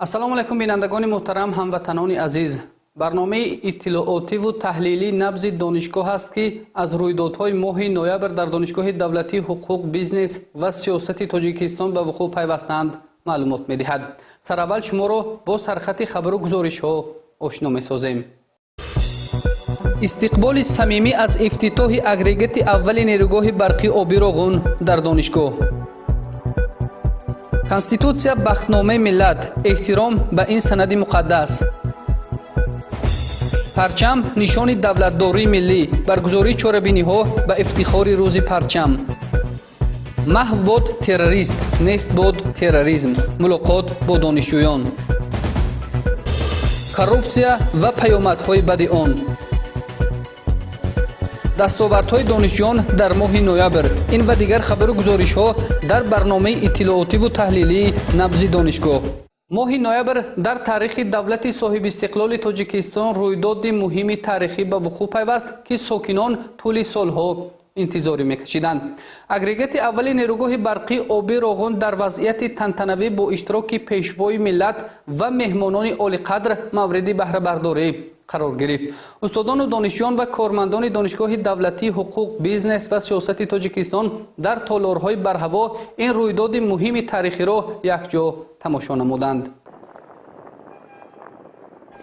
Ассалому алайкум, бинандагони муҳтарам, ҳамватанони азиз. Барномаи иттилоотиву таҳлилии «Набзи донишгоҳ» аст, ки аз рӯйдодҳои моҳи ноябр дар Донишгоҳи давлатии ҳуқуқ, бизнес ва сиёсати Тоҷикистон ба вуқӯъ пайвастаанд маълумот медиҳад. Сараввал шуморо бо сархати хабару гузоришҳо ошно месозем. Истиқболи самимӣ аз ифтитоҳи агрегати аввали нерӯгоҳи барқи оби Роғун дар донишгоҳ. Конститутсия бахтномаи миллат, эҳтиром ба ин санади муқаддас. Парчам нишони давлатдории миллӣ, баргузории чорабиниҳо ба ифтихори Рӯзи парчам. Маҳв бод террорист, нест бод терроризм. Мулоқот бо донишҷӯён. Коррупсия ва паёмадҳои бади он. Дастовардҳои донишҷӯён дар моҳи ноябр. Ин ва дигар хабару гузоришҳо дар барномаи иттилоотиву таҳлилии «Набзи донишгоҳ». Моҳи ноябр дар таърихи давлати соҳибистиқлоли Тоҷикистон рӯйдоди муҳими таърихӣ ба вуқӯъ пайваст, ки сокинон тӯли солҳо интизорӣ мекашиданд. Агрегати аввали нерӯгоҳи барқии оби Роғун дар вазъияти тантанавӣ бо иштироки Пешвои миллат ва меҳмонони олиқадр мавриди баҳрабардорӣ қарор гирифт. Устодону донишҷӯён ва кормандони Донишгоҳи давлатии ҳуқуқ, бизнес ва сиёсати Тоҷикистон дар толорҳои барҳаво ин рӯйдоди муҳими таърихиро якҷо тамошо намуданд.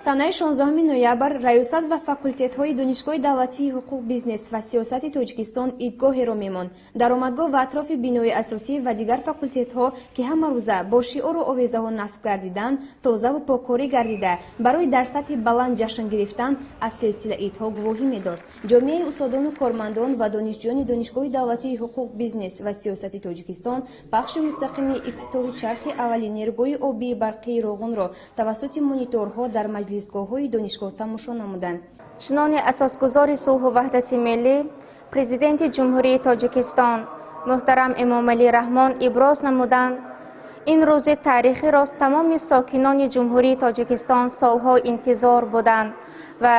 Санаи 16 ноябр раёсат ва факултетҳои Донишгоҳи давлатии ҳуқуқ, бизнес ва сиёсати Тоҷикистон идгоҳеро мемонд. Даромадгоҳ ва атрофи бинои асосӣ ва дигар факултетҳо, ки ҳамарӯза бо шиору овезаҳо насб гардиданд, тозаву поккорӣ гардида, барои дар сатҳи баланд ҷашн гирифтан аз силсила идҳо гувоҳӣ медод. Ҷомеаи устодону кормандон ва донишҷӯёни Донишгоҳи давлатии ҳуқуқ, бизнес ва сиёсати Тоҷикистон пахши мустақими ифтитоҳи чархи аввали нерӯгоҳи обии барқии Роғунро тавассути мониторҳо дар маҷлисгоҳҳои донишгоҳ тамошо намуданд. Чунони асосгузори сулҳу ваҳдати миллӣ, Президенти Ҷумҳурии Тоҷикистон муҳтарам Эмомалӣ Раҳмон иброз намуданд, ин рӯзи таърихиро тамоми сокинони Ҷумҳурии Тоҷикистон солҳо интизор буданд ва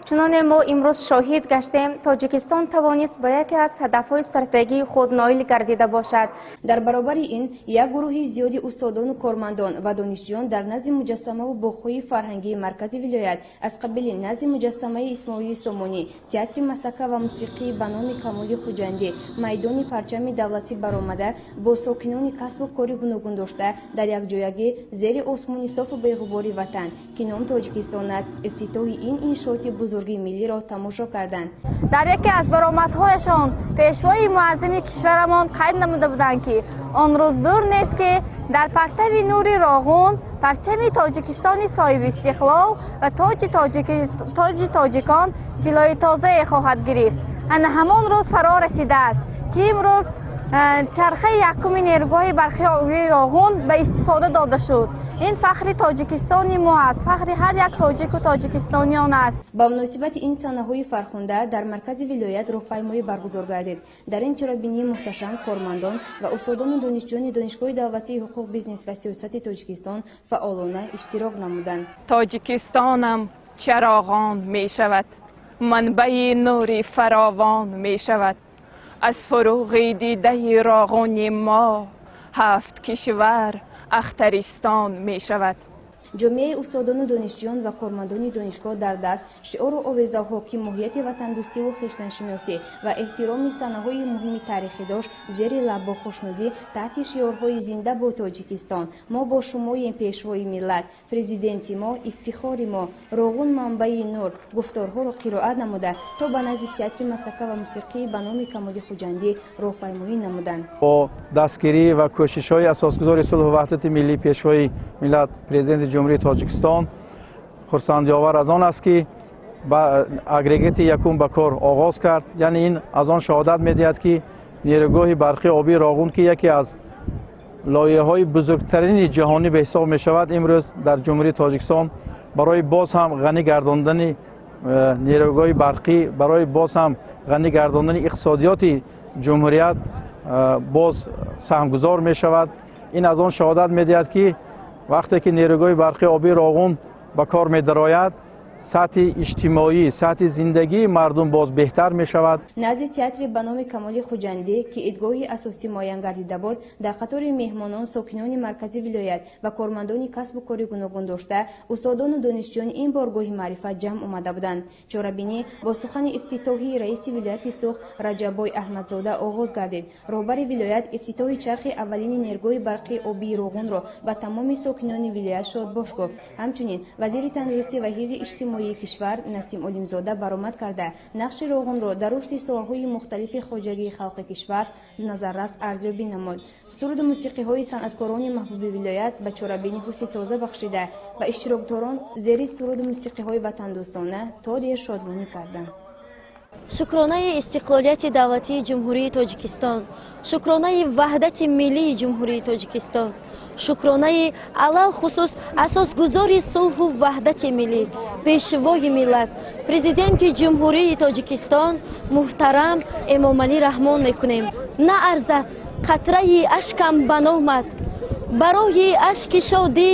чуноне мо имрӯз шоҳид гаштем, Тоҷикистон тавонист ба яке аз ҳадафҳои стратегии худ ноил гардида бошад. Дар баробари ин, як гурӯҳи зиёди устодону кормандон ва донишҷӯён дар назди муҷассамаву боғҳои фарҳангии маркази вилоят, аз қабили назди муҷассамаи Исмоили Сомонӣ, театри масака ва мусиқӣ ба номи Камоли Хуҷандӣ, майдони парчами давлатӣ баромада, бо сокинони касбу кори гуногун дошта, дар якҷоягӣ зери осмони софу беғубори Ватан, ки ном Тоҷикистон аст, ифтитоҳи ин иншооти бузурги миллиро тамошо карданд. Дар яке аз баромадҳояшон Пешвои муаззими кишварамон қайд намуда буданд, ки он рӯз дур нест, ки дар партави нури Роғун парчами Тоҷикистони соҳибистиқлол ва тоҷи тоҷикон ҷилои тозае хоҳад гирифт. Ана ҳамон рӯз фаро расидааст, ки имрӯз чархаи якуми нерӯгоҳи барқи обии Роғун ба истифода дода шуд. Ин фахри Тоҷикистони мо аст, фахри ҳар як тоҷику тоҷикистониён аст. Ба муносибати ин санаҳои фархунда дар маркази вилоят роҳпаймоӣ баргузор гардид. Дар ин чорабинии муҳташам кормандон ва устодону донишҷӯёни Донишгоҳи давлатии ҳуқуқ, бизнес ва сиёсати Тоҷикистон фаъолона иштирок намуданд. Тоҷикистонам чароғон мешавад, манбаи нури фаровон мешавад. Аз фуруғи дидаи Роғуни мо ҳафт кишвар ахтаристон мешавад. Ҷомеаи устодону донишҷӯён ва кормандони донишгоҳ дар даст шиору овезаҳо, ки моҳияти ватандӯстиву хештаншиносӣ ва эҳтироми санаҳои муҳими таърихӣ дошт, зери лаб бо хушнудӣ таҳти шиорҳои «Зинда бо Тоҷикистон», «Мо бо шумоем, Пешвои миллат», «Президенти мо ифтихори мо», «Роғун манбаи нур» гуфторҳоро қироат намуда, то ба назди театри масака ва мусиқӣ ба номи Камоли Хуҷандӣ роҳпаймоӣ намуданд. Бо дастгирӣ ва кӯшишҳои асосгузори сулҳу ваҳдати миллӣ, Пешвои миллат, Президенти Ҷумҳурии Тоҷикистон, хурсандиовар аз он аст, ки ба агрегати якум ба кор оғоз кард. Яъне ин аз он шаҳодат медиҳад, ки нерӯгоҳи барқи обии Роғун, ки яке аз лоиҳаҳои бузургтарини ҷаҳонӣ ба ҳисоб мешавад, имрӯз дар Ҷумҳурии Тоҷикистон барои боз ҳам ғанӣ гардондани нерӯгоҳи барқӣ, барои боз ҳам ғанӣ гардондани иқтисодиёти ҷумҳурият боз саҳмгузор мешавад. Ин аз он шаҳодат медиҳад, ки Вақте ки нерӯгоҳи барқи обии Роғун ба кор медарояд, сатҳи иҷтимоӣ, сатҳи зиндагии мардум боз беҳтар мешавад. Назди театри ба номи Камоли Хуҷандӣ, ки идгоҳи асосӣ муайян гардида буд, дар қатори меҳмонон сокинони маркази вилоят ва кормандони касбу кори гуногун дошта, устодону донишҷӯёни ин боргоҳи маърифат ҷамъ омада буданд. Чорабинӣ бо сухани ифтитоҳии раиси вилояти Суғд Раҷаббой Аҳмадзода оғоз гардид. Роҳбари вилоят ифтитоҳи чархи аввалини нерӯгоҳи барқи обии Роғунро ба тамоми сокинони вилоят шодбош гуфт. Ҳамчунин вазири тандурустӣ ва ҳифзи иҷтимоии кишвар Насим Олимзода баромад карда, нақши Роғунро дар рушди соҳаҳои мухталифи хоҷагии халқи кишвар назаррас арзёбӣ намуд. Суруду мусиқиҳои санъаткорони маҳбуби вилоят ба чорабинӣ ҳусни тоза бахшида ва иштирокдорон зери суруду мусиқиҳои ватандӯстона то дер шодмонӣ карданд. Шукронаи истиқлолияти давлатии Ҷумҳурии Тоҷикистон, шукронаи ваҳдати миллии Ҷумҳурии Тоҷикистон, шукронаи алалхусус асосгузори сулҳу ваҳдати миллӣ, пешвои миллат, президенти Ҷумҳурии Тоҷикистон муҳтарам Эмомалӣ Раҳмон мекунем. Наарзад қатраи ашкам ба номат, барои ашки шодӣ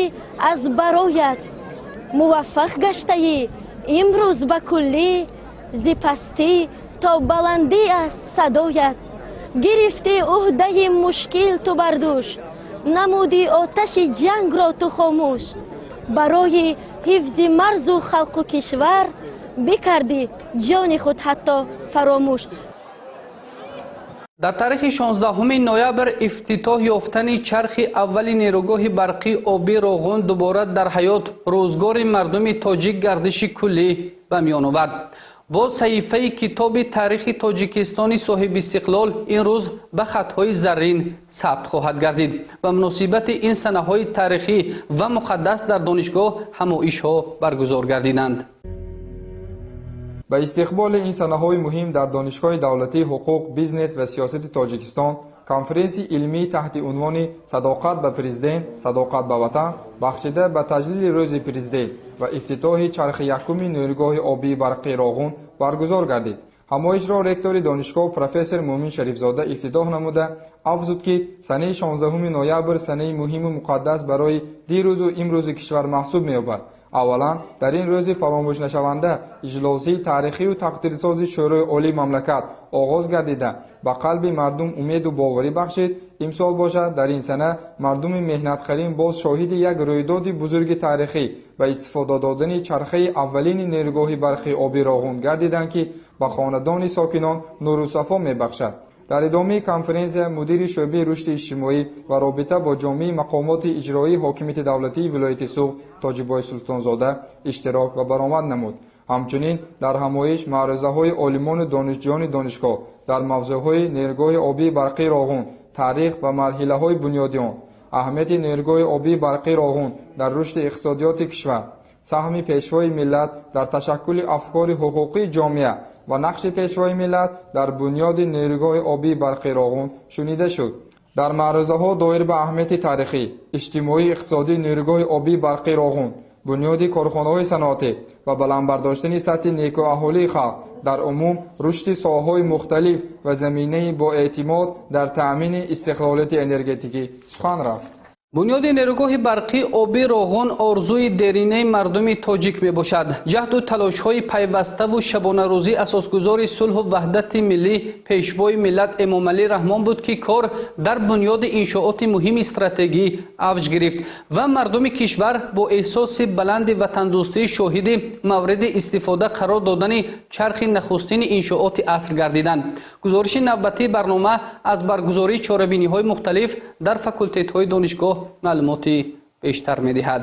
аз бароят, муваффақ гаштаӣ имрӯз ба куллӣ, зи пастӣ то баландӣ аст садоят. Гирифтӣ ӯҳдаи мушкил ту бар дӯш, намудӣ оташи ҷангро ту хомӯш. Барои ҳифзи марзу халқу кишвар бикардӣ ҷони худ ҳатто фаромӯш. Дар таърихи 16 ноябр ифтитоҳ ёфтани чархи аввали нерӯгоҳи барқи обии Роғун дубора дар ҳаёт рӯзгори мардуми тоҷик гардиши куллӣ ба миён овард. Бо саҳифаи китоби таърихи Тоҷикистони соҳибистиқлол ин рӯз ба хатҳои заррин сабт хоҳад гардид. Ба муносибати ин санаҳои таърихӣ ва муқаддас дар донишгоҳ ҳамоишҳо баргузор гардиданд. Ба истиқболи ин санаҳои муҳим дар Донишгоҳи давлатии ҳуқуқ, бизнес ва сиёсати Тоҷикистон конференсияи илмӣ таҳти унвони «Садоқат ба президент, садоқат ба ватан» бахшида ба таҷлили рӯзи президент ва ифтитоҳи чархи якуми нерӯгоҳи обии барқи Роғун баргузор гардид. Ҳамоишро ректори донишгоҳ профессор Мӯмин Шарифзода ифтитоҳ намуда афзуд, ки санаи 16 ноябр санаи муҳиму муқаддас барои дирӯзу имрӯзи кишвар маҳсуб меёбад. Аввалан, дар ин рӯзи фаромӯшнашаванда иҷлосии таърихию тақдирсози Шӯрои Олии мамлакат оғоз гардида, ба қалби мардум умеду боварӣ бахшид. Имсол бошад, дар ин сана мардуми меҳнатқарин боз шоҳиди як рӯйдоди бузурги таърихӣ ба истифода додани чархаи аввалини нерӯгоҳи барқи обии Роғун гардиданд, ки ба хонадони сокинон нуру сафо мебахшад. Дар идомаи конференсия мудири шӯъбаи рушди иҷтимоӣ ва робита бо ҷомеаи мақомоти иҷроии ҳокимияти давлатии вилояти Суғд Тоҷибой Султонзода иштирок ва баромад намуд. Ҳамчунин дар ҳамоиш маърузаҳои олимону донишҷӯёни донишгоҳ дар мавзӯъҳои нерӯгоҳи обии барқи Роғун, таърих ва марҳилаҳои бунёди он, аҳамияти нерӯгоҳи обии барқи Роғун дар рушди иқтисодиёти кишвар, саҳми пешвои миллат дар ташаккули афкори ҳуқуқии ҷомеа ва нақши пешвои миллат дар бунёди нерӯгоҳи обии барқи Роғун шунида шуд. Дар маърузаҳо доир ба аҳамияти таърихӣ, иҷтимоӣ, иқтисодии нерӯгоҳи обии барқи Роғун, бунёди корхонаҳои саноатӣ ва баланд бардоштани сатҳи некӯаҳолии халқ, дар умум рушди соҳаҳои мухталиф ва заминаи боэътимод дар таъмини истиқлолияти энергетикӣ сухан рафт. Бунёди нерӯгоҳи барқи обии Роғун орзуи деринаи мардуми тоҷик мебошад. Ҷаҳду талошҳои пайваставу шабонарӯзӣ асосгузори сулҳу ваҳдати миллӣ, пешвои миллат Эмомалӣ Раҳмон буд, ки кор дар бунёди иншооти муҳими стратегӣ авҷ гирифт ва мардуми кишвар бо эҳсоси баланди ватандӯстӣ шоҳиди мавриди истифода қарор додани чархи нахустини иншооти аср гардиданд. Гузориши навбатии барнома аз баргузории чорабиниҳои мухталиф дар факултетҳои донишгоҳ маълумоти бештар медиҳад.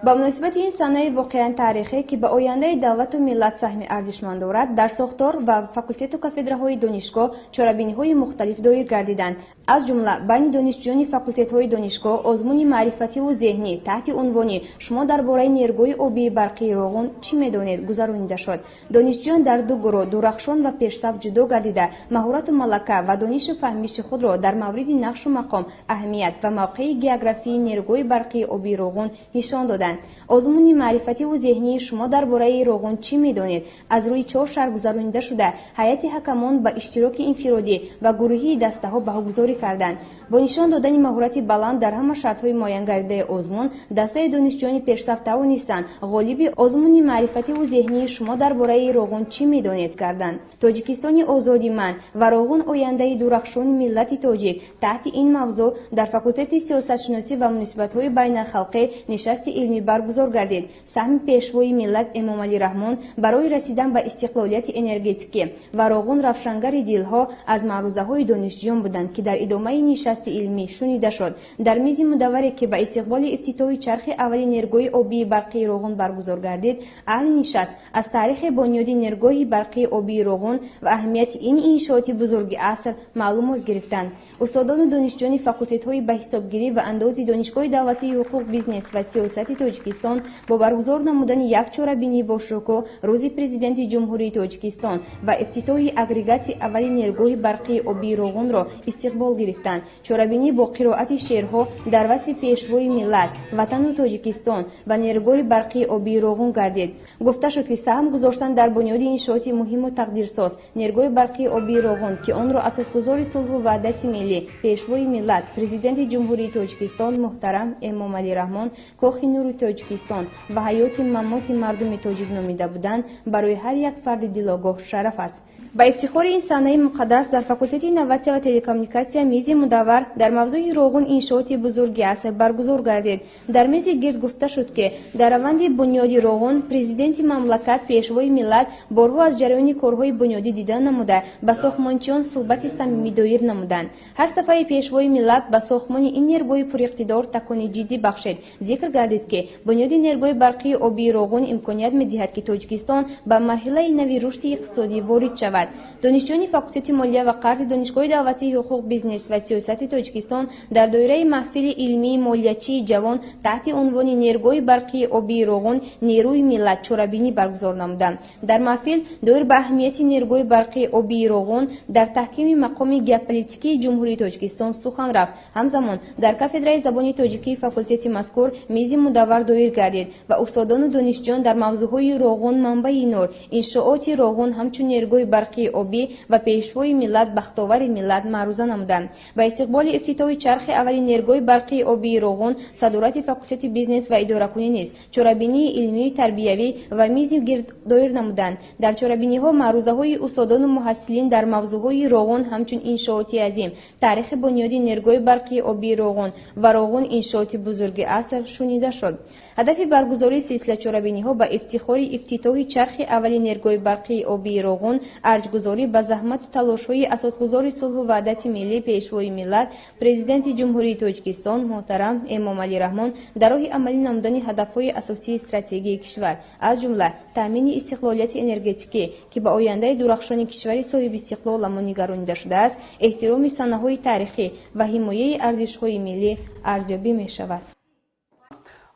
Ба муносибати ин санаи воқеан таърихӣ, ки ба ояндаи давлату миллат саҳми арзишманд дорад, дар сохтор ва факултету кафедраҳои донишгоҳ чорабиниҳои мухталиф доир гардиданд. Аз ҷумла байни донишҷӯёни факултетҳои донишгоҳ озмуни маърифативу зеҳнӣ таҳти унвони «Шумо дар бораи нерӯгоҳи обии барқии Роғун чӣ медонед?» гузаронида шуд. Донишҷӯён дар ду гурӯҳ дурахшон ва пешсаф ҷудо гардида, маҳорату малака ва донишу фаҳмиши худро дар мавриди нақшу мақом, аҳамият ва мавқеи географии нерӯгоҳи барқии обии Роғун нишон доданд. карданд. Озмуни маърифативу зеҳнии «Шумо дар бораи Роғун чӣ медонед?» аз рӯи чор шарт гузаронида шуда, ҳайати ҳакамон ба иштироки инфиродӣ ва гурӯҳии дастаҳо баҳогузорӣ карданд. Бо нишон додани маҳорати баланд дар ҳама шартҳои муайянгардидаи озмун, дастаи донишҷӯёни пешсаф тавонистанд ғолиби озмуни маърифативу зеҳнии «Шумо дар бораи Роғун чӣ медонед?» гарданд. «Тоҷикистони озоди ман ва Роғун ояндаи дурахшони миллати тоҷик» таҳти ин мавзӯъ дар факултети сиёсатшиносӣ ва муносибатҳои байналхалқӣ нишасти илмӣ баргузор гардид. Саҳми Пешвои миллат Эмомалӣ Раҳмон барои расидан ба истиқлолияти энергетикӣ ва Роғун равшангари дилҳо аз маърузаҳои донишҷӯён буданд, ки дар идомаи нишасти илмӣ шунида шуд. Дар мизи мудавваре, ки ба истиқболи ифтитоҳи чархи аввали нергоҳи обии барқии Роғун баргузор гардид, аҳли нишаст аз таърихи бунёди нергоҳи барқии обии Роғун ва аҳамияти ин иншооти бузурги аср маълумот гирифтанд. Устодону донишҷӯёни факултетҳои ба ҳисобгирӣ ва андози Донишгоҳи давлатии ҳуқуқ, бизнес ва сиёсати Тоҷикистон бо баргузор намудани як чорабинии бошукӯҳ Рӯзи Президенти Ҷумҳурии Тоҷикистон ва ифтитоҳи агрегати аввали нергоҳи барқии обии Роғунро истиқбол гирифтанд. Чорабинӣ бо қироати шеърҳо дар васфи Пешвои миллат, Ватану Тоҷикистон ва нергоҳи барқии обии Роғун гардид. Гуфта шуд, ки саҳм гузоштан дар бунёди иншооти муҳиму тақдирсоз нергоҳи барқии обии Роғун, ки онро асосгузори сулҳу ваҳдати миллӣ, Пешвои миллат, Президенти Ҷумҳурии Тоҷикистон муҳтарам Эмомалӣ Раҳмон кохи нури Тоҷикистон ва ҳаёти мамоти мардуми тоҷик номида буданд, барои ҳар як фарди дилогоҳ шараф аст. Ба ифтихори ин санаи муқаддас дар факултети инноватсия ва телекоммуникатсия мизи мудаввар дар мавзӯи «Роғун иншооти бузурги аср» баргузор гардид. Дар мизи гирд гуфта шуд, ки дар раванди бунёди Роғун президенти мамлакат, Пешвои миллат борҳо аз ҷараёни корҳои бунёдӣ дида намуда, ба сохтмончиён суҳбати самимӣ доир намуданд. Ҳар сафари Пешвои миллат ба сохтмони ин нергоҳи пуриқтидор такони ҷиддӣ бахшид. Зикр гардид, ки бунёди нергоҳи барқии обии Роғун имконият медиҳад, ки Тоҷикистон ба марҳилаи нави рушди иқтисодӣ ворид шавад. Донишҷӯёни факултети молия ва қарзи Донишгоҳи давлатии ҳуқуқ, бизнес ва сиёсати Тоҷикистон дар доираи маҳфили илмии молиячии ҷавон таҳти унвони «Нергоҳи барқии обии Роғун нерӯи миллат» чорабинӣ баргузор намуданд. Дар маҳфил доир ба аҳамияти нергоҳи барқии обии Роғун дар таҳкими мақоми геополитикии Ҷумҳурии Тоҷикистон сухан рафт. Ҳамзамон дар кафедраи забони тоҷикии факултети мазкур мизи мудаввар доир гардид ва устодону донишҷӯён дар мавзӯъҳои «Роғун манбаи нур», «Иншооти Роғун ҳамчун нергоҳи барқии обӣ» ва «Пешвои миллат бахтовари миллат» маъруза намуданд. Ба истиқболи ифтитоҳи чархи аввали нергоҳи барқии обии Роғун садорати факултети бизнес ва идоракунӣ низ чорабинии илмию тарбиявӣ ва мизи гирд доир намуданд. Дар чорабиниҳо маърузаҳои устодону муҳассилин дар мавзӯъҳои «Роғун ҳамчун иншооти азим», «Таърихи бунёди нергоҳи барқии обии Роғун» ва «Роғун иншооти бузурги аср» шунида шуд. Ҳадафи баргузории силсила чорабиниҳо ба ифтихори ифтитоҳи чархи аввали нергоҳи барқии обии Роғун арҷгузорӣ ба заҳмату талошҳои асосгузори сулҳу ваҳдати миллӣ, Пешвои миллат, Президенти Ҷумҳурии Тоҷикистон муҳтарам Эмомалӣ Раҳмон дар роҳи амалӣ намудани ҳадафҳои асосии стратегии кишвар, аз ҷумла таъмини истиқлолияти энергетикӣ, ки ба ояндаи дурахшони кишвари соҳибистиқлоламон нигаронида шудааст, эҳтироми санаҳои таърихӣ ва ҳимояи арзишҳои миллӣ арзёбӣ мешавад.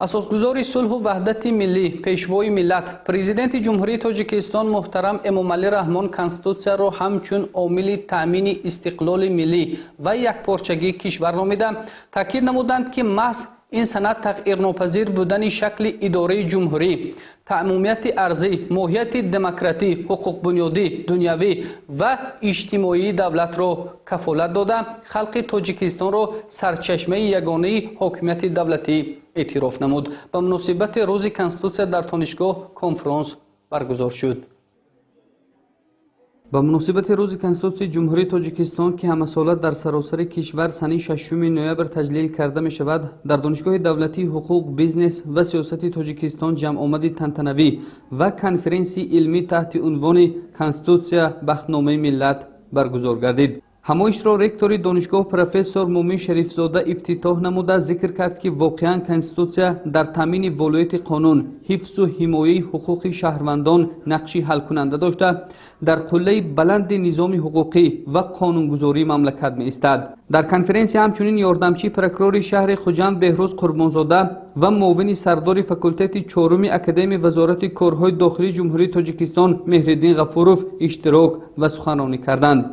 Асосгузори сулҳу ваҳдати миллӣ, Пешвои миллат, Президенти Ҷумҳурии Тоҷикистон муҳтарам Эмомалӣ Раҳмон Конститутсияро ҳамчун омили таъмини истиқлоли миллӣ ва якпорчагии кишвар номида, таъкид намуданд, ки маҳз ин санад тағйирнопазир будани шакли идораи ҷумҳурӣ, таъмумияти арзӣ, моҳияти демократӣ, ҳуқуқбунёдӣ, дунявӣ ва иҷтимоии давлатро кафолат дода, халқи Тоҷикистонро сарчашмаи ягонаи ҳокимияти давлатӣ эътироф намуд. Ба муносибати Рӯзи Конститутсия дар донишгоҳ конфронс баргузор шуд. Ба муносибати Рӯзи Конститутсияи Ҷумҳурии Тоҷикистон, ки ҳамасола дар саросари кишвар санаи 6 ноябр таҷлил карда мешавад, дар Донишгоҳи давлатии ҳуқуқ, бизнес ва сиёсати Тоҷикистон ҷамъомади тантанавӣ ва конференсияи илмӣ таҳти унвони «Конститутсия бахтномаи миллат» баргузор гардид. Ҳамоишро ректори донишгоҳ профессор Мумин Шарифзода ифтитоҳ намуда, зикр кард, ки воқеан Конститутсия дар таъмини волояти қонун, ҳифзу ҳимояи ҳуқуқи шаҳрвандон нақши ҳалкунанда дошта, дар қуллаи баланди низоми ҳуқуқӣ ва қонунгузории мамлакат меистад. Дар конференсия ҳамчунин ёрдамчии прокурори шаҳри Хуҷанд Беҳрӯз Қурбонзода ва муовини сардори факултети чоруми Академияи Вазорати корҳои дохилии Ҷумҳурии Тоҷикистон Меҳриддин Ғафуров иштирок ва суханронӣ карданд.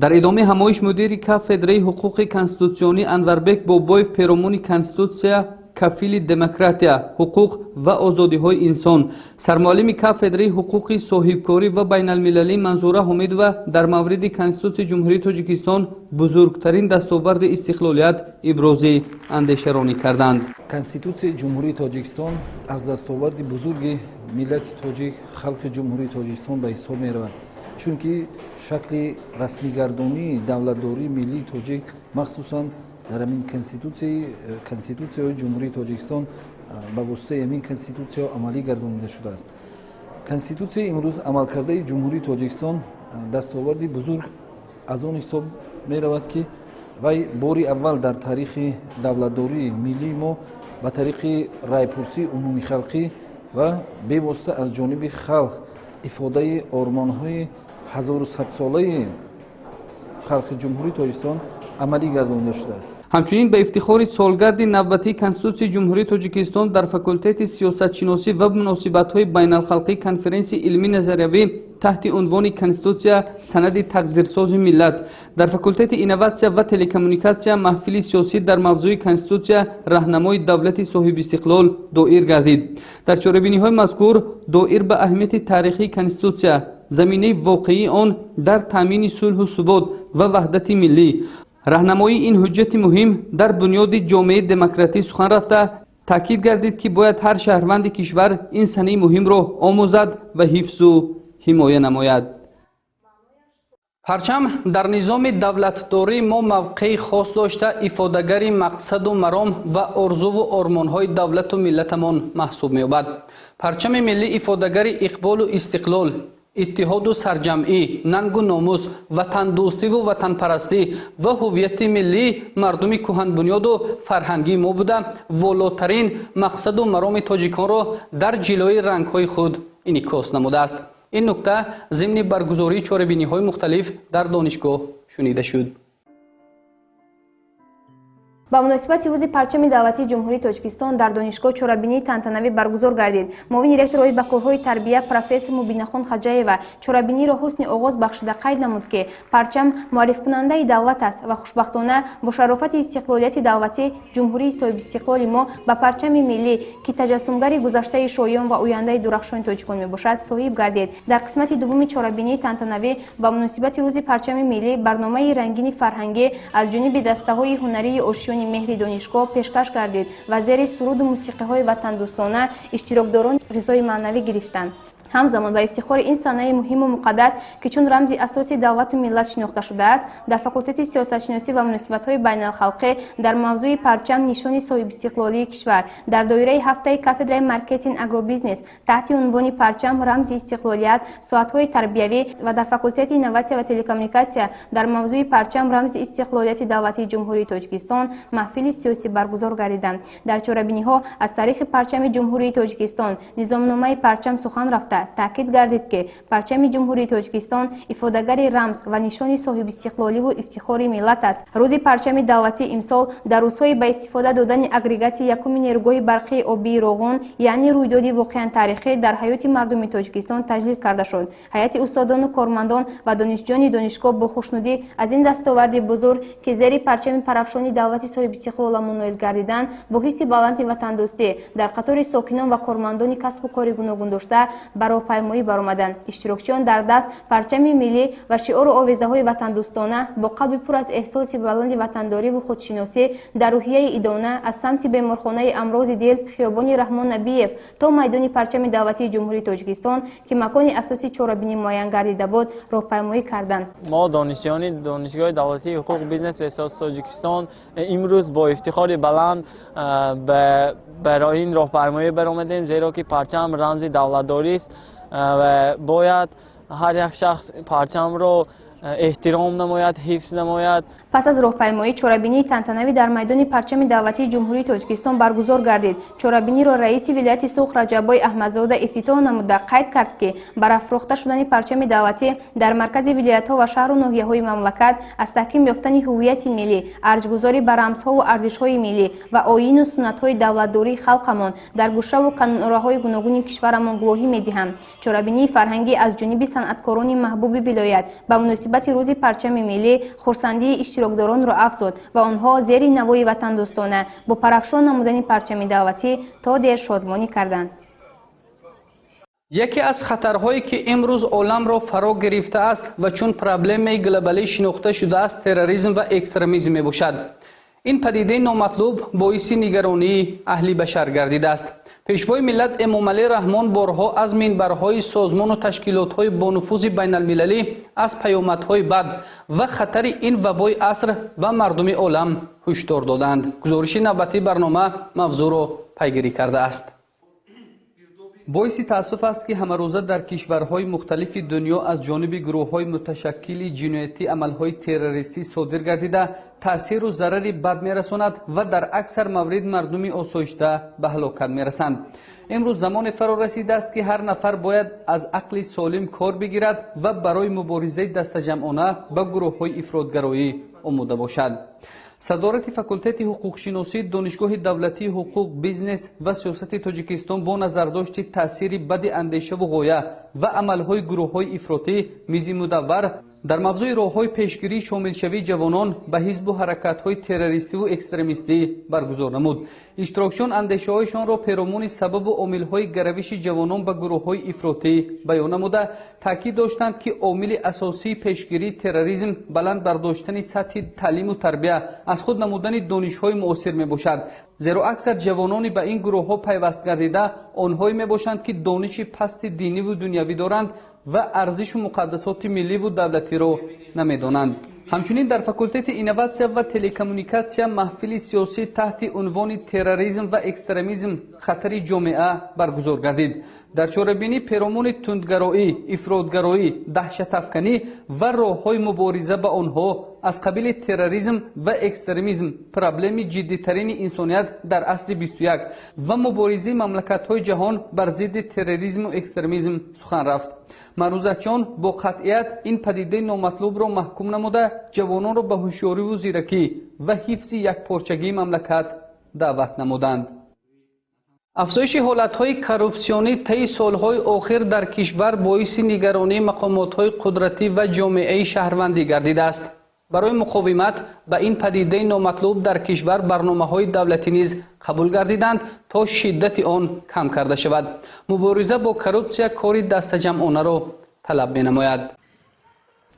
Дар идомаи ҳамоиш мудири кафедраи ҳуқуқи конститутсионӣ Анварбек Бобоев перомуни Конститутсия кафили демократия, ҳуқуқ ва озодиҳои инсон. Сармуаллими кафедраи ҳуқуқи соҳибкорӣ ва байналмилалӣ Манзура Ҳомидова дар мавриди Конститутсияи Ҷумҳурии Тоҷикистон бузургтарин дастоварди истиқлолият ибрози андешаронӣ карданд. Конститутсияи Ҷумҳурии Тоҷикистон аз дастоварди бузурги миллати тоҷик, халқи Ҷумҳурии Тоҷикистон ба ҳисоб меравад, чунки шакли расмигардонии давлатдории миллии тоҷик махсусан дар ҳамин Конститутсияҳои Ҷумҳурии Тоҷикистон ба воситаи ҳамин конститутсияҳо амалӣ гардонида шудааст. Конститутсияи имрӯз амалкардаи Ҷумҳурии Тоҷикистон дастоварди бузург аз он ҳисоб меравад, ки вай бори аввал дар таърихи давлатдории миллии мо ба тариқи райпурсии умумихалқӣ ва бевосита аз ҷониби халқ ифодаи ормонҳои 1100-солаи халқи Ҷумҳурии Тоҷикистон амалӣ гардонида шудааст. Ҳамчунин ба ифтихори солгарди навбатии Конститутсияи Ҷумҳурии Тоҷикистон дар факултети сиёсатшиносӣ ва муносибатҳои байналхалқӣ конференсияи илмӣ назариявӣ таҳти унвони Конститутсия санади тақдирсози миллат, дар факултети инноватсия ва телекоммуникатсия маҳфили сиёсӣ дар мавзӯи Конститутсия раҳнамои давлати соҳибистиқлол доир гардид. Дар чорабиниҳои мазкур доир ба аҳамияти таърихии Конститутсия, заминаи воқеии он дар таъмини сулҳу субот ва ваҳдати миллӣ, раҳнамоии ин ҳуҷҷати муҳим дар бунёди ҷомеаи демократӣ сухан рафта, таъкид гардид, ки бояд ҳар шаҳрванди кишвар ин санаи муҳимро омӯзад ва ҳифзу ҳимоя намояд. Парчам дар низоми давлатдории мо мавқеи хос дошта, ифодагари мақсаду маром ва орзуву ормонҳои давлату миллатамон маҳсуб меёбад. Парчами миллӣ ифодагари иқболу истиқлол, иттиҳоду сарҷамъӣ, нангу номус, ватандӯстиву ватанпарастӣ ва ҳуввияти миллии мардуми кӯҳанбунёду фарҳангии мо буда, волотарин мақсаду мароми тоҷиконро дар ҷилои рангҳои худ инъикос намудааст. Ин нукта зимни баргузории чорабиниҳои мухталиф дар донишгоҳ шунида шуд. Ба муносибати рӯзи парчами давлатии Ҷумҳурии Тоҷикистон дар донишгоҳ чорабинии тантанавӣ баргузор гардид. Муовини ректор оид ба корҳои тарбия профессор Мубинахон Хаҷаева чорабиниро ҳусни оғоз бахшида қайд намуд, ки парчам муаррифкунандаи давлат аст ва хушбахтона бо шарофати истиқлолияти давлатӣ Ҷумҳурии соҳибистиқлоли мо ба парчами миллӣ, ки таҷассумгари гузаштаи шоён ва ояндаи дурахшони тоҷикон мебошад, соҳиб гардид. Дар қисмати дуввуми чорабинии тантанавӣ ба муносибати рӯзи парчами миллӣ барномаи рангини фарҳангӣ аз ҷониби дастаҳои ҳунарии ошиёни меҳри донишгоҳ пешкаш гардид ва зери суруду мусиқиҳои ватандӯстона иштирокдорон ғизои маънавӣ гирифтанд. Ҳамзамон ба ифтихори ин санаи муҳиму муқаддас, ки чун рамзи асоси давлату миллат шинохта шудааст, дар факултети сиёсатшиносӣ ва муносибатҳои байналхалқӣ дар мавзӯи парчам нишони соҳибистиқлолии кишвар дар доираи ҳафтаи кафедраи маркетинг агробизнес таҳти унвони парчам рамзи истиқлолият соатҳои тарбиявӣ ва дар факултети инноватсия ва телекоммуникатсия дар мавзӯи парчам рамзи истиқлолияти давлатии Ҷумҳурии Тоҷикистон маҳфили сиёсӣ баргузор гардиданд. Дар чорабиниҳо аз таърихи парчами Ҷумҳурии Тоҷикистон, низомномаи парчам сухан рафта, таъкид гардид, ки парчами Ҷумҳурии Тоҷикистон ифодагари рамз ва нишони соҳибистиқлоливу ифтихори миллат аст. Рӯзи парчами давлатӣ имсол дар рӯзҳои ба истифода додани агрегати якуми нерӯгоҳи барқии обии Роғун, яъне рӯйдоди воқеан таърихӣ дар ҳаёти мардуми Тоҷикистон таҷлил карда шуд. Ҳайати устодону кормандон ва донишҷӯёни донишгоҳ бо хушнудӣ аз ин дастоварди бузург, ки зери парчами парафшони давлати соҳибистиқлоламон ноил гардиданд, бо ҳисси баланди ватандӯстӣ дар қатори сокинон ва кормандони касбу кори гуногун дошта ба роҳпаймоӣ баромаданд. Иштирокчиён дар даст парчами миллӣ ва шиору овезаҳои ватандӯстона бо қалби пур аз эҳсоси баланди ватандориву худшиносӣ дар рӯҳияи идона аз самти беморхонаи амрози дил хиёбони Раҳмон Набиев то майдони парчами давлатии Ҷумҳурии Тоҷикистон, ки макони асосии чорабинӣ муайян гардида буд, роҳпаймоӣ карданд. Мо донишҷӯёни Донишгоҳи давлатии ҳуқуқ, бизнес ва сиёсати Тоҷикистон имрӯз бо ифтихори баланд барои ин роҳпаймоӣ баромадем, зеро ки парчам рамзи давлатдорист ва бояд ҳар як шахс парчамро эҳтиром намояд, ҳифз намояд. Пас аз роҳпаймоӣ чорабинии тантанавӣ дар майдони парчами давлатии Ҷумҳурии Тоҷикистон баргузор гардид. Чорабиниро раиси вилояти Суғд Раҷаббой Аҳмадзода ифтитоҳ намуда қайд кард, ки барафрохта шудани парчами давлатӣ дар маркази вилоятҳо ва шаҳру ноҳияҳои мамлакат аз таҳким ёфтани ҳуввияти миллӣ, арҷгузорӣ ба рамзҳову арзишҳои миллӣ ва оину суннатҳои давлатдории халқамон дар гӯшаву канораҳои гуногуни кишварамон гувоҳӣ медиҳанд. Чорабинии фарҳангӣ аз ҷониби санъаткорони маҳбуби вилоят ба муносибати муносибати рӯзи парчами миллӣ хурсандии иштирокдоронро афзуд ва онҳо зери навои ватандӯстона бо парафшон намудани парчами давлатӣ то дер шодмонӣ карданд. Яке аз хатарҳое ки имрӯз оламро фаро гирифтааст ва чун проблемаи глобалӣ шинохта шудааст, терроризм ва экстремизм мебошад. Ин падидаи номатлуб боиси нигаронии аҳли башар гардидааст. Пешвои миллат Эмомалӣ Раҳмон борҳо аз минбарҳои созмону ташкилотҳои бонуфузи байналмилалӣ аз паёмадҳои бад ва хатари ин вабои аср ба мардуми олам ҳушдор доданд. Гузориши навбатии барнома мавзӯъро пайгирӣ кардааст. Боиси таассуф аст, ки ҳамарӯза дар кишварҳои мухталифи дунё аз ҷониби гурӯҳҳои муташаккили ҷиноятӣ амалҳои террористӣ содир гардида, таъсиру зарари бад мерасонад ва дар аксар маврид мардуми осоишта ба ҳалокат мерасанд. Имрӯз замоне фаро расидааст, ки ҳар нафар бояд аз ақли солим кор бигирад ва барои муборизаи дастаҷамъона ба гурӯҳҳои ифротгароӣ омода бошад. Садорати факултети ҳуқуқшиносии Донишгоҳи давлатии ҳуқуқ, бизнес ва сиёсати Тоҷикистон бо назардошти таъсири бади андешаву ғоя ва амалҳои гурӯҳҳои ифротӣ мизи мудаввар дар мавзӯи роҳҳои пешгирии шомилшавии ҷавонон ба ҳизбу ҳаракатҳои террористиву экстремистӣ баргузор намуд. Иштирокчиён андешаҳояшонро перомуни сабабу омилҳои гаравиши ҷавонон ба гурӯҳҳои ифротӣ баён намуда, таъкид доштанд, ки омили асосии пешгирии терроризм баланд бардоштани сатҳи таълиму тарбия, аз худ намудани донишҳои муосир мебошад. Зеро аксар ҷавонони ба ин гурӯҳҳо пайваст гардида онҳое мебошанд, ки дониши пасти диниву дунявӣ доранд ва арзишу муқаддасоти милливу давлатиро намедонанд. Ҳамчунин дар факултети инноватсия ва телекоммуникатсия маҳфили сиёсӣ таҳти унвони терроризм ва экстремизм хатари ҷомеа баргузор гардид. Дар чорабинӣ перомуни тундгароӣ, ифротгароӣ, даҳшатафканӣ ва роҳҳои мубориза ба онҳо аз қабили терроризм ва экстремизм, проблеми ҷиддитарини инсоният дар асри 21 ва муборизаи мамлакатҳои ҷаҳон бар зидди терроризму экстремизм сухан рафт. Маърузачиён бо қатъият ин падидаи номатлубро маҳкум намуда, ҷавононро ба ҳушёриву зиракӣ ва ҳифзи якпорчагии мамлакат даъват намуданд. Афзоиши ҳолатҳои коррупсионӣ таи солҳои охир дар кишвар боиси нигаронии мақомотҳои қудратӣ ва ҷомеаи шаҳрвандӣ гардидааст. Барои муқовимат ба ин падидаи номатлуб дар кишвар барномаҳои давлатӣ низ қабул гардиданд, то шиддати он кам карда шавад. Мубориза бо коррупсия кори дастаҷамъонаро талаб менамояд.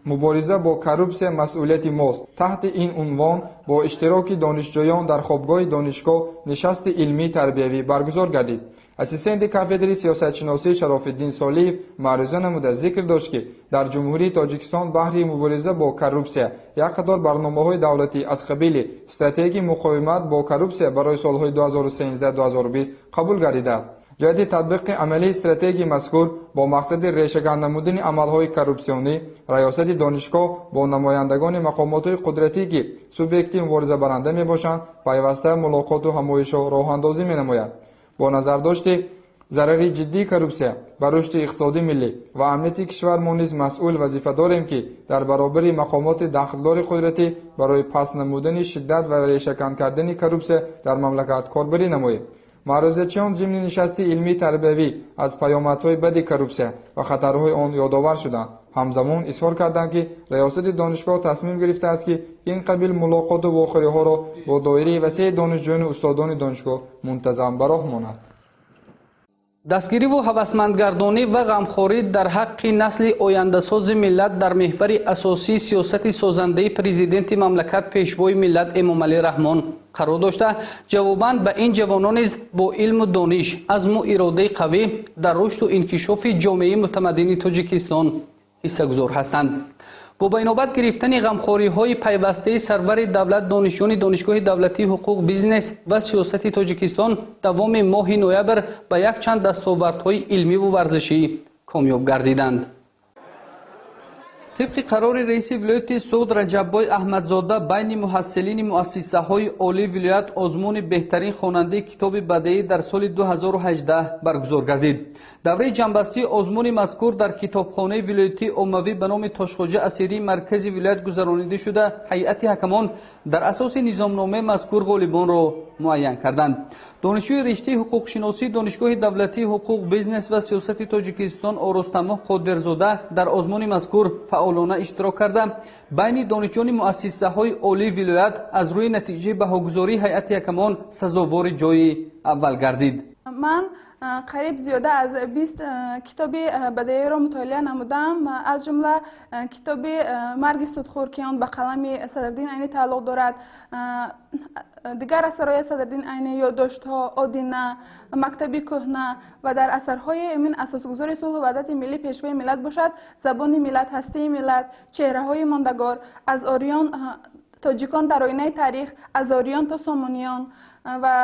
Мубориза бо коррупсия масъулияти мост. Таҳти ин унвон бо иштироки донишҷӯён дар хобгоҳи донишгоҳ нишасти илмии тарбиявӣ баргузор гардид. Ассистенти кафедри сиёсатшиносӣ Шарофиддин Солиев маъруза намуда зикр дошт, ки дар Ҷумҳурии Тоҷикистон баҳри мубориза бо коррупсия як қатор барномаҳои давлатӣ аз қабили стратегияи муқовимат бо коррупсия барои солҳои 2013-2020 қабул гардидааст. Ҷиҳати татбиқи амалии стратегияи мазкур бо мақсади решакан намудани амалҳои коррупсионӣ раёсати донишгоҳ бо намояндагони мақомотҳои қудратӣ, ки субъекти муборизабаранда мебошанд, пайваста мулоқоту ҳамоишҳо роҳандозӣ менамояд. Бо назардошти зарари ҷиддии коррупсия ба рушди иқтисодии миллӣ ва амнияти кишвар мо низ масъул вазифа дорем, ки дар баробари мақомоти дахлдори қудратӣ барои паст намудани шиддат ва решакан кардани коррупсия дар мамлакат корбарӣ намоем. Маърузачиён зимни нишасти илмии тарбиявӣ аз паёмадҳои бади коррупсия ва хатарҳои он ёдовар шуданд. Ҳамзамон изҳор карданд, ки раёсати донишгоҳ тасмим гирифтааст, ки ин қабил мулоқоту вохӯриҳоро бо доираи васеи донишҷӯёну устодони донишгоҳ мунтазам ба роҳ монад. Дастгириву ҳавасмандгардонӣ ва ғамхорӣ дар ҳаққи насли ояндасози миллат дар меҳвари асосии сиёсати созандаи президенти мамлакат Пешвои миллат Эмомалӣ Раҳмон қарор дошта, ҷавобан ба ин ҷавонон низ бо илму дониш, азму иродаи қавӣ дар рушду инкишофи ҷомеаи мутамаддини Тоҷикистон ҳиссагузор ҳастанд. Бо ба инобат гирифтани ғамхориҳои пайвастаи сарвари давлат, донишҷӯёни Донишгоҳи давлатии ҳуқуқ, бизнес ва сиёсати Тоҷикистон давоми моҳи ноябр ба якчанд дастовардҳои илмиву варзишӣ комёб гардиданд. Тибқи қарори раиси вилояти Суғд Раҷаббой Аҳмадзода байни муҳассилини муассисаҳои олии вилоят озмуни беҳтарин хонандаи китоби бадеӣ дар соли 2018 баргузор гардид. Давраи ҷамъбастии озмуни мазкур дар китобхонаи вилоятии оммавӣ ба номи Тошхоҷа Асирии маркази вилоят гузаронида шуда, ҳайати ҳакамон дар асоси низомномаи мазкур ғолибонро муайян карданд. Донишҷӯи риштаи ҳуқуқшиносии Донишгоҳи давлатии ҳуқуқ, бизнес ва сиёсати Тоҷикистон Оростамоҳ Қодирзода дар озмуни мазкур фаъолона иштирок карда, байни донишҷӯёни муассисаҳои олии вилоят аз рӯи натиҷаи баҳогузории ҳайати ҳакамон сазовори ҷойи аввал гардид. Ман қариб зиёда аз 20 китоби бадеиро мутолиа намудам, аз ҷумла китоби «Марги судхӯр», ки он ба қалами Садриддин Айнӣ тааллуқ дорад, дигар асарҳои Садриддин Айнӣ, «Ёддоштҳо», «Одина», «Мактаби кӯҳна» ва дар асарҳои ин асосгузори сулҳу ваҳдати миллӣ, пешвои миллат бошад, «Забони миллат, ҳастии миллат», «Чеҳраҳои мондагор», «Аз ориён тоҷикон дар оинаи таърих», «Аз ориён то сомониён» ва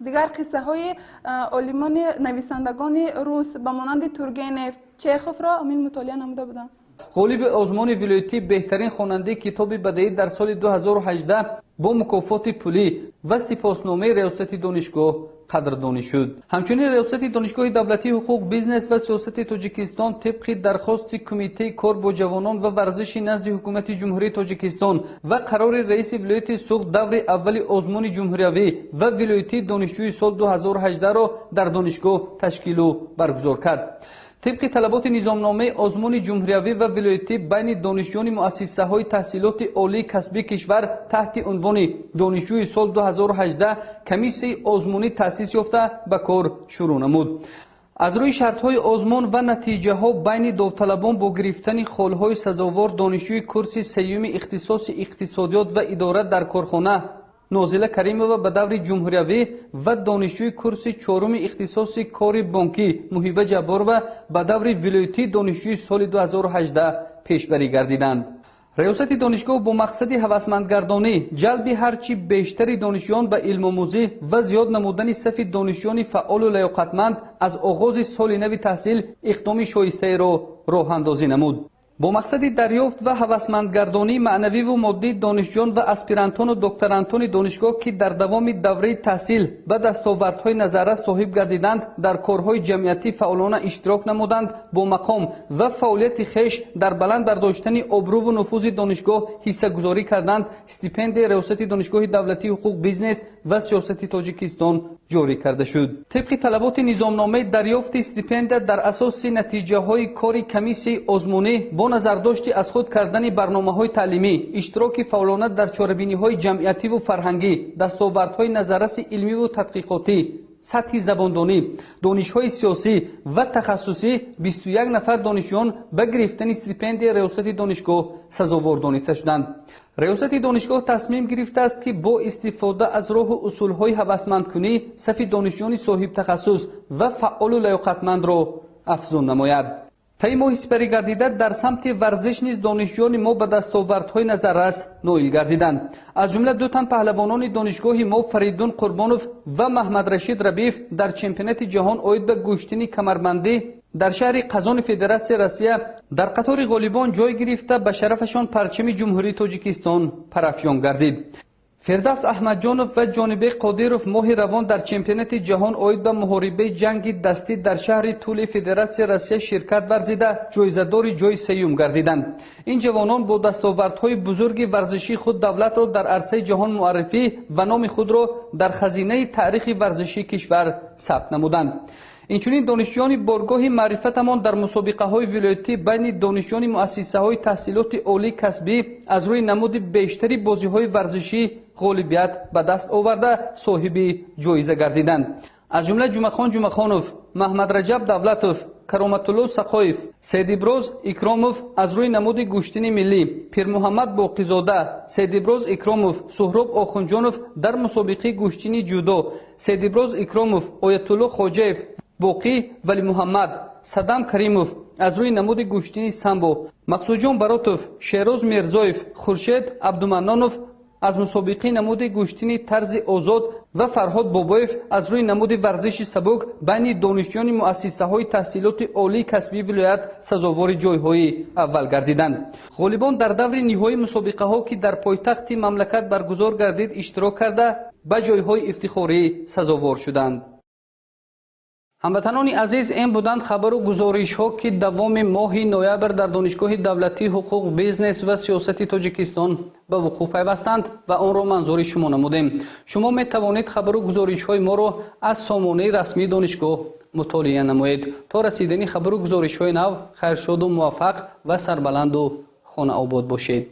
дигар қиссаҳои олимони нависандагони рус ба монанди Тургенев, Чеховро мин мутолиа намуда будам. Ғолиби озмуни вилоятӣ беҳтарин хонандаи китоби бадеӣ дар соли 2018 бо мукофоти пулӣ ва сипосномаи риёсати донишгоҳ қадрдонӣ шуд. Ҳамчунин риёсати Донишгоҳи давлатии ҳуқуқ, бизнес ва сиёсати Тоҷикистон тибқи дархости Кумитаи кор бо ҷавонон ва варзиши назди Ҳукумати Ҷумҳурии Тоҷикистон ва қарори раиси вилояти Суғд даври аввали озмуни ҷумҳуриявӣ ва вилоятии донишҷӯи сол 2018-ро дар донишгоҳ ташкилу баргузор кард. Тибқи талаботи низомномаи озмуни ҷумҳуриявӣ ва вилоятӣ байни донишҷӯёни муассисаҳои таҳсилоти олии касбии кишвар таҳти унвони донишҷӯи сол 2018 комиссияи озмунӣ таъсис ёфта ба кор шурӯъ намуд. Аз рӯи шартҳои озмун ва натиҷаҳо байни довталабон бо гирифтани холҳои сазовор донишҷӯи курси сеюми ихтисоси иқтисодиёт ва идора дар корхона Нозила Каримова ба даври ҷумҳуриявӣ ва донишҷӯи курси чоруми ихтисоси кори бонкӣ Муҳиба Ҷабборова ба даври вилоятии донишҷӯи соли 2018 пешбарӣ гардиданд. Риёсати донишгоҳ бо мақсади ҳавасмандгардонӣ, ҷалби ҳарчи бештари донишҷӯён ба илмомӯзӣ ва зиёд намудани сафи донишҷӯёни фаъолу лаёқатманд аз оғози соли нави таҳсил иқдоми шоистаеро роҳандозӣ намуд. Бо мақсади дарёфт ва ҳавасмандгардонии маънавиву моддии донишҷӯён ва аспирантону докторантони донишгоҳ, ки дар давоми давраи таҳсил ба дастовардҳои назаррас соҳиб гардиданд, дар корҳои ҷамъиятӣ фаъолона иштирок намуданд, бо мақом ва фаъолияти хеш дар баланд бардоштани обрӯву нуфузи донишгоҳ ҳиссагузорӣ карданд, стипендияи риёсати Донишгоҳи давлатии ҳуқуқ, бизнес ва сиёсати Тоҷикистон ҷорӣ карда шуд. Тибқи талаботи низомномаи дарёфти стипендия дар асоси натиҷаҳои кори комиссияи озмунӣ бо назардошти аз худ кардани барномаҳои таълимӣ, иштироки фаъолона дар чорабиниҳои ҷамъиятиву фарҳангӣ, дастовардҳои назарраси илмиву тадқиқотӣ, сатҳи забондонӣ, донишҳои сиёсӣ ва тахассусӣ 21 нафар донишҷӯён ба гирифтани стипендияи риёсати донишгоҳ сазовор дониста шуданд. Риёсати донишгоҳ тасмим гирифтааст, ки бо истифода аз роҳу усулҳои ҳавасмандкунӣ сафи донишҷӯёни соҳибтахассус ва фаъолу лаёқатмандро афзун намояд. Таи моҳи сипарӣ гардида дар самти варзиш низ донишҷӯёни мо ба дастовардҳои назаррас ноил гардиданд. Аз ҷумла ду тан паҳлавонони донишгоҳи мо Фаридун Қурбонов ва Маҳмадрашид Рабиев дар чемпионати ҷаҳон оид ба гӯштини камарбандӣ дар шаҳри Қазони Федератсияи Россия дар қатори ғолибон ҷой гирифта ба шарафашон парчами Ҷумҳурии Тоҷикистон парафшон гардид. Фирдавс Аҳмадҷонов ва Ҷонибек Қодиров моҳи равон дар чемпионати ҷаҳон оид ба муҳорибаи ҷанги дастӣ дар шаҳри Тули Федератсияи Россия ширкат варзида ҷоизадори ҷои сеюм гардиданд. Ин ҷавонон бо дастовардҳои бузурги варзишии худ давлатро дар арсаи ҷаҳон муаррифӣ ва номи худро дар хазинаи таърихи варзишии кишвар сабт намуданд. Инчунин донишҷӯёни боргоҳи маърифатамон дар мусобиқаҳои вилоятӣ байни донишҷӯёни муассисаҳои таҳсилоти олии касбӣ аз рӯи намуди бештари бозиҳои варзишӣ ғолибият ба даст оварда соҳиби ҷоиза гардиданд. Аз ҷумла Ҷумахон Ҷумахонов, Маҳмадраҷаб Давлатов, Кароматулло Сақоев, Сейдиброз Икромов аз рӯи намуди гӯштини миллӣ, Пирмуҳаммад Боқизода, Сейдиброз Икромов, Суҳроб Охунҷонов дар мусобиқаи гӯштини ҷудо, Сейдиброз Икромов, Оятулло Хоҷаев, Боқӣ Валимуҳаммад, Садам Каримов аз рӯи намуди гӯштини самбо, Мақсудҷон Баротов, Шероз Мирзоев, Хуршед Абдуманнонов аз мусобиқаи намуди гӯштини тарзи озод ва Фарҳод Бобоев аз рӯи намуди варзиши сабук байни донишҷӯёни муассисаҳои таҳсилоти олии касбии вилоят сазовори ҷойҳои аввал гардиданд. Ғолибон дар даври ниҳоии мусобиқаҳо, ки дар пойтахти мамлакат баргузор гардид, иштирок карда ба ҷойҳои ифтихорӣ сазовор шуданд. Ҳамватанони азиз, ин буданд хабару гузоришҳо, ки давоми моҳи ноябр дар Донишгоҳи давлатии ҳуқуқ, бизнес ва сиёсати Тоҷикистон ба вуқӯъ пайвастанд ва онро манзури шумо намудем. Шумо метавонед хабару гузоришҳои моро аз сомонаи расмии донишгоҳ мутолиа намоед. То расидани хабару гузоришҳои нав, хайршоду муваффақ ва сарбаланду хонаобод бошед.